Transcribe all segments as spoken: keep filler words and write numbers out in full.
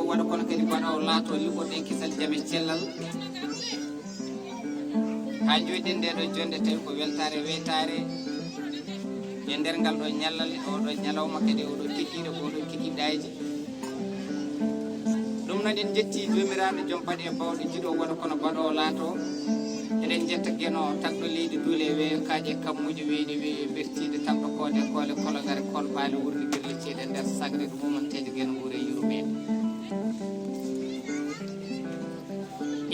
Waɗa kono kadi mbaɗa o laato liɓoɗen kisal jam e cellal. Haa njoɗɗen nde ɗo jonde tawi ko weltaare weytaare e nder ngal ɗo ñallal, oɗo ñalawma kadi oɗo kikiiɗe ko oɗo kikiiɗaaji. Ɗum noon en njetti joomiraaɗo joom baɗe bawɗe jiɗo waɗa kono mbaɗo o laato. Eɗen njetta geno tagɗo leydi duule weeyo kaaƴe kammuuji weeɗi weeyo bertiiɗe tagɗo koode koole kologare kolɓaali wurdi birle ceeɗe nder sagre ɗum umanteeje geno nguure yurmeede.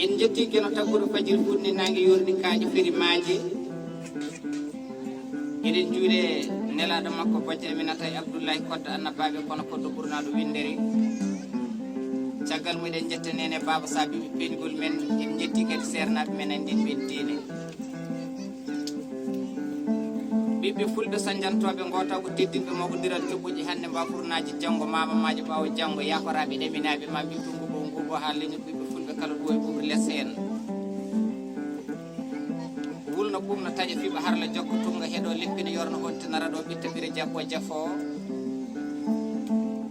En njetti geno tagguɗo fajiri fuɗni naange yorni kaaƴe feri maaje. Eɗen njuule nelaaɗo makko bojjo aminata e abdoullahi koddo annabaaɓe kono koddo ɓurnaaɗo winndere. Caggal mum eɗen njetta nene baaba sabiɓe peñgol men. En njetti kadi seernaaɓe men anndinɓe en diine. Ɓiɓɓe fulɓe sañjantooɓe ngootagu teddinɓe mawɗodiral joɓɓuji hannde mbafurnaaji janngo maamamaaji ɓaawo janngo yakoraaɓe ɗaminaaɓe ma mbittu ngubo ngubo haa leñol ɓiɓɓe fulɓe kala ɗuwo e ɓuɓri les heen. Wulno ɓumno taƴa fiɓa harla jokka tunnga heɗo leppina yorno hontinara ɗo ɓitta ɓira jabbo jafo.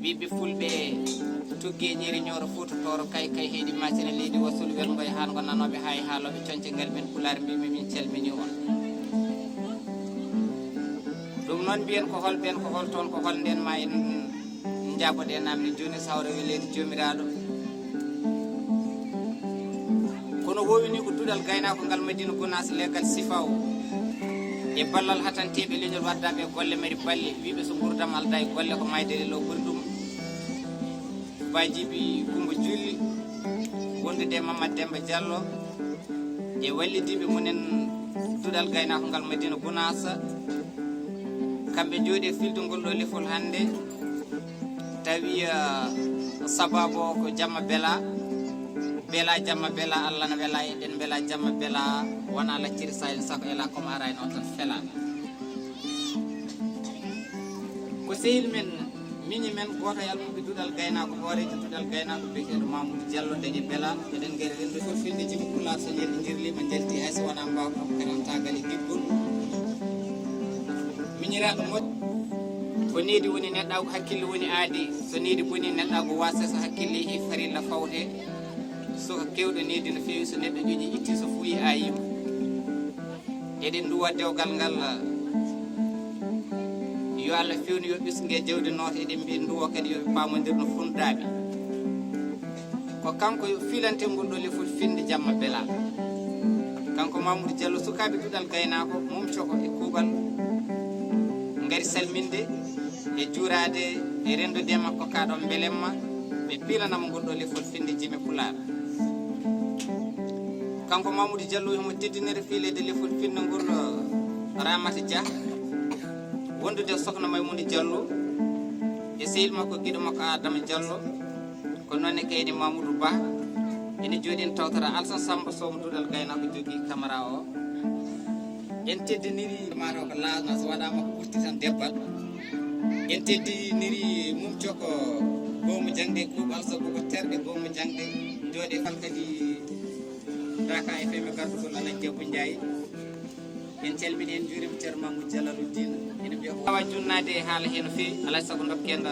Ɓiɓɓe fulɓe tugge ñeeri ñooro fototoro kay kay heyɗi macina leydi wasul welngo e hango nanoɓe haa e haaloɓe conce ngal men pulaar mbimi min calmini on. Ɗum noon mbiyen ko hol ɓen ko hol toon ko hol nden ma en njaaboɗe namde jooni sawra weleede joomiraaɗo. Kono wowini ko duɗal gaynaako ngal madina gunaas leggal sifaw e ballal hatanteeɓe leñol waddaɓe golle mari balle wiɓe so ngurdam alda e golle ko mayde lelo ɓuri ɗum. Bajibi kumba julli wondude mamad demba diallo e wallidiiɓe munen duɗal gaynaako ngal madina gunaasa. Kamɓe njooɗi e filde ngol ɗo lefol hannde. Tawi eh, sababu o ko jamma bela bela jamma bela allah na wela eɗen bela jamma bela wona lacciri sa en sako ela comme arayno tan fela. Ko sehil men miñi men gooto e almuɓe duɗal gaynaako hooreejo duɗal gaynaako biyeteeɗo mamoudou diallo dañi bela eɗen ngari rendo fof filde jimi pulaar so ñerɗi jirlima jalti hay so wona mbawka karantagal e giggol. Miñiraaɗo moƴƴo ko needi woni neɗɗaagu hakkille woni aadi. So needi boni neɗɗaagu wasa so hakkille he farilla fawte. So kewɗo needi no feewi so neɗɗo ƴoƴi itti so fuyi ayima. Eɗen nduwa dewgal ngal yo allah fewnu yo ɓisnge jawdi noota eɗen mbiya nduwa kadi yoɓe pamondir no fundaaɓe. Ko kanko filante ngol ɗo lefol finde jamma belal. Kanko mamoudou diallo sukaaɓe duɗal gaynaako mum coko e kuuɓal ngari salminde e juuraade e renndude makko kaɗon mbelemma ɓe pilanama ngol ɗo lefol finde jime pulaar. Kanko mamoudou diallo himo teddinere fiilede lefol finde ngol ramata dia wondude sokna maymoudou diallo e sehil makko giɗo makko adama diallo. Ko noon ne kaydi mamoudou ba ene jooɗi en tawtata alsan samba somo duɗal gaynako jogui camara o. En teddiniri maɗo ko lasna so waɗama ko ɓurti tan debbal. En teddiniri mum coko goomu jangde kuuɓal sabu ko terɗe goomu jangde jooɗe fal kadi daka e feme gardugol alhaji abou ndiaye. En calmini en juurima ceerno mamoudou jalaluddin ene mbiya wawa junnade e haala he no fewi alay saago dokken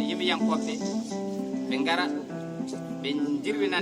yimiyankoɓe ɓe gara ɓe jirwina